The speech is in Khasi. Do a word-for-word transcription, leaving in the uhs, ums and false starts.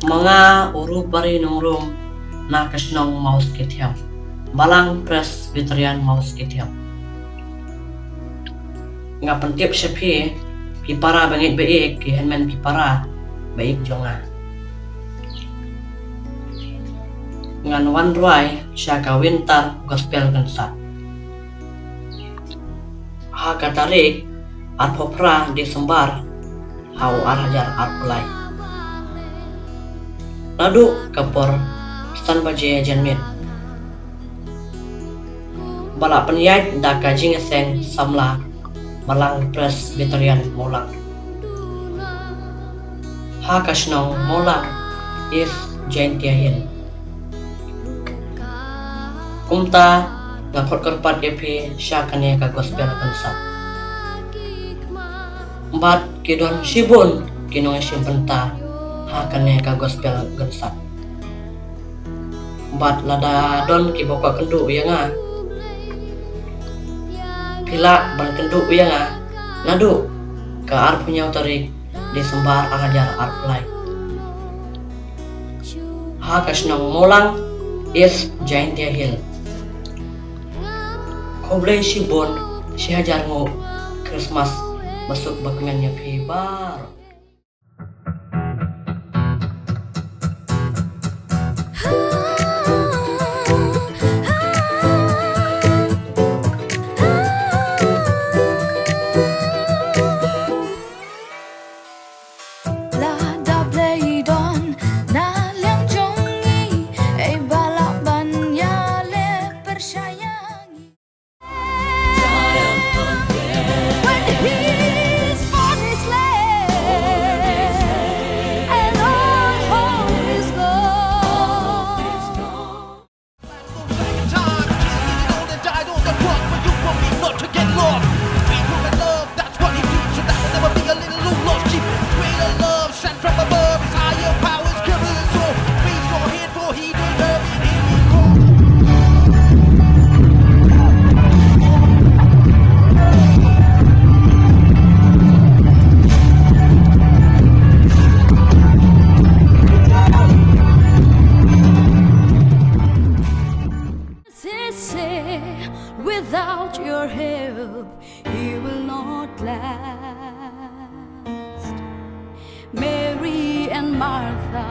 Ma nga u Rupari Nongrum na ka shnong Mawskithiang, Balang Presbyterian Mawskithiang. Nga pyntip sha phi, phi para bangeit ba ïeit, ki hynmen ki para ba ïeit jong nga. Ngan wan rwai sha ka Winter Gospel Konsat ha ka tarik arphew phra Disembar ha u ar hajar arphew lai. Naduh ka por san baje janmiet, ba la pynïaid da ka jingïaseng samla Balang Presbyterian Mawlang ha ka shnong Mawlang, East Jaintia Hills. Kumta nga khot kyrpad ïa phi sha kane ka Gospel Konsat. Bad ki don shibun ki nongïashim bynta ha kane ka Gospel Konsat. Bad lada don kiba kwah kynduh ïa nga, phi lah ban kynduh ïa nga naduh ka arphew hynñiew tarik Disembar ar hajar arphew lai ha ka shnong Mawlang, East Jaintia Hills. Khublei shibun, shi hajar nguh Christmas basuk bakmen ïa phi baroh. Lada Blei don na liang jong ngi, ei ba lah ban ïaleh pyrshah ïa ngi. When his body slain, and all hope is gone. They say, without your help, he will not last. Mary and Martha